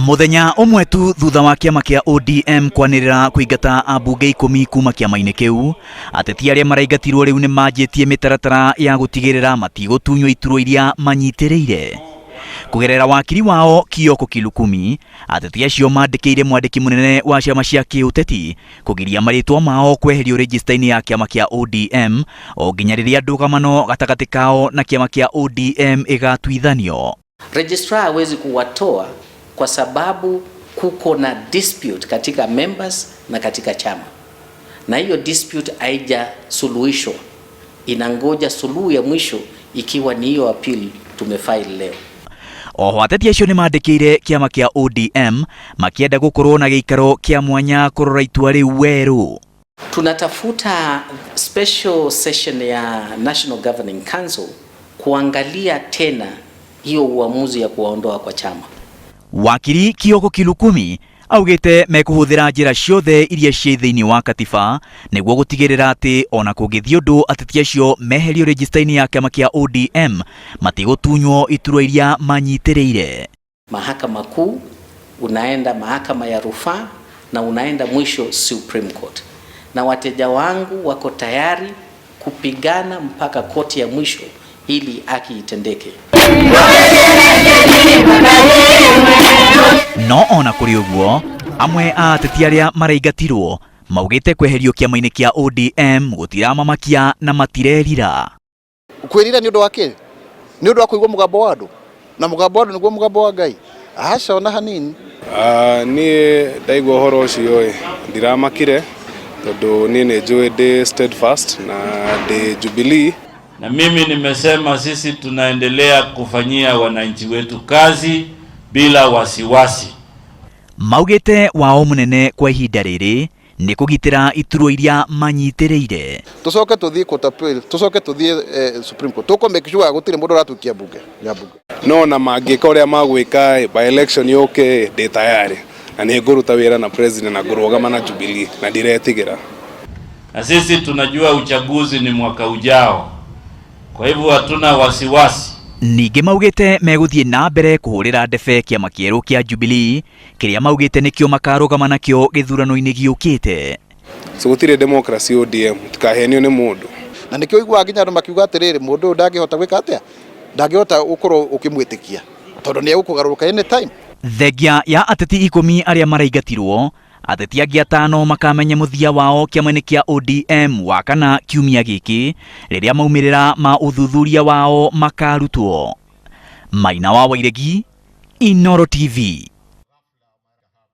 Mũthenya ũmwe tu thutha wa kĩama kĩa ODM kwanĩrĩra kũingata ambunge 10 kuma kĩama-inĩ kĩu, ateti arĩa maraingatirwo rĩu nĩ manjĩtie mĩtaratara ya gũtigĩrĩra matigũtunywo iturwa iria manyitĩrĩire. Kũgerera wakiri wao Kioko Kilukumi, ateti acio mandĩkĩire mwandĩki mũnene wa ciama cia kĩũteti kũgiria marĩtwa mao kweherio rejista-inĩ ya kĩama kĩa ODM o nginya rĩrĩa ndũgamano gatagatĩ kao na kĩama kĩa ODM ĩgatuithanio. Registrar hawezi kuwatoa kwa sababu kuko na dispute katika members na katika chama, na hiyo dispute haijasuluhishwa, inangoja suluhu ya mwisho ikiwa ni hiyo appeal tumefile leo. Oho ateti acio nĩ mandĩkĩire kĩama kĩa ODM makĩenda gũkorwo na gĩikaro kĩa mwanya kũrora itua rĩu werũ. Tunatafuta special session ya National Governing Council kuangalia tena hiyo uamuzi ya kuwaondoa kwa chama. Wakiri Kioko Kilukumi augĩte mekũhũthĩra njĩra ciothe iria ciĩ thĩinĩ wa katiba nĩguo gũtigĩrĩra atĩ ona kũngĩthiĩ ũndũ ateti acio meherio rejista-inĩ ya kĩama kĩa ODM matigũtunywo iturwa iria manyitĩrĩire. Mahakama Kuu, unaenda mahakama ya rufaa na unaenda mwisho Supreme Court, na wateja wangu wako tayari kupigana mpaka koti ya mwisho ili haki itendeke. No ona kũrĩ ũguo, amwe a ateti arĩa maraingatirwo maugĩte kweherio kĩama-inĩ kĩa ODM gũtiramamakia na matirerira. Kwĩrira nĩ ũndũ wa kĩ? Nĩ ũndũ wa kũigua mũgambo wa andũ, na mũgambo wa andũ nĩguo mũgambo wa Ngai? Aca, ona hanini. Niĩ ndaigua ũhoro ũcio ĩ ndiramakire tondũ niĩ nĩ njũĩ ndĩ steadfast na ndĩ Jubilee. Na mimi nimesema sisi tunaendelea kufanyia wananchi wetu kazi bila wasiwasi. Maugĩte wao mũnene kwa ihinda rĩrĩ nĩ kũgitĩra iturwa iria manyitĩrĩire. Tucoke tuthiĩ court appeal, tucoke tuthiĩ Supreme Court, tuko make sure gũtirĩ mũndũ ũratuikia bunge ya bunge. No na mangĩka ũrĩa magwĩka by election yũke, ndĩ tayari na nĩ ngũruta wĩra na president na ngũrũgama na Jubilee na ndiretigĩra. Na sisi tunajua uchaguzi ni mwaka ujao, kwa hivyo hatuna wasiwasi. Ningĩ maugĩte megũthiĩ na mbere kũhũrĩra ndebe kĩama kĩerũ kĩa Jubilee kĩrĩa maugĩte nĩkĩo makarũgama nakĩo gĩthurano-inĩ gĩũkĩte. So gũtirĩ democracy ODM, tikahenio nĩ mũndũ. Na nĩkĩo iguaga nginya andũ makiuga atĩrĩrĩ, mũndũ ũyũ ndangĩhota gwĩka atĩa, ndangĩhota gũkorwo ũkĩmwĩtĩkia tondũ nĩ egũkũgarũrũka anytime. Thengia ya ateti 10 arĩa maraingatirwo, ateti angĩ 5 makamenya mũthia wao kĩama-inĩ kĩa ODM wa kana kiumia gĩkĩ rĩrĩa maumĩrĩra ma ũthuthuria wao makarutwo. Maina wa Wairegi, Inooro TV.